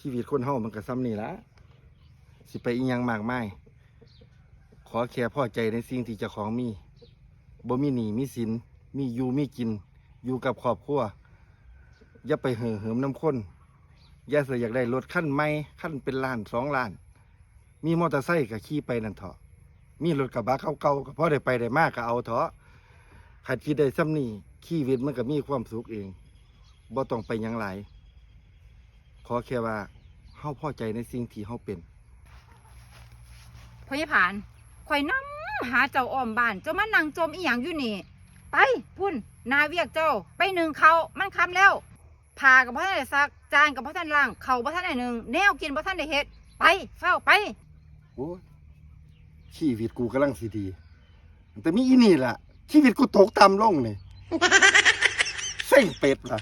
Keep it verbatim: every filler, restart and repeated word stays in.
ชีวิตคนเฮามันก็ส่ำนี่ละ สิไปอิหยังมากมาย ขอแค่พอใจในสิ่งที่เจ้าของมี บ่มีหนี้มีสิน มีอยู่มีกิน อยู่กับครอบครัว อย่าไปเห่อเหิมนำคน อย่าใส่อยากได้รถคันใหม่ คันเป็นล้านสองล้าน มีมอเตอร์ไซค์ก็ขี่ไปนั่นเถาะ มีรถกระบะเก่าๆ ก็พอได้ไปได้มาก็เอาเถาะ คันคิดได้ส่ำนี่ ชีวิตมันก็มีความสุขเอง บ่ต้องไปหยังหลาย ขอแค่ว่าเฮาพอใจในสิ่งที่เฮาเป็น พ่อใหญ่ผาน ข่อยนำหาเจ้าอ้อมบ้าน เจ้ามานั่งจมอีหยังอยู่นี่ ไป พุ่น หน้าเวียกเจ้า ไปนึ่งข้าว มันค่ำแล้ว ผ้าก็บ่ทันได้ซัก จานก็บ่ทันล้าง ข้าวบ่ทันได้นึ่ง แนวกินบ่ทันได้เฮ็ด ไป ฟ้าวไป โอ้ย ชีวิตกูกำลังสิดี แต่มีอีนี่ล่ะ ชีวิตกูตกต่ำลงนี่ เซ็งเป็ดล่ะ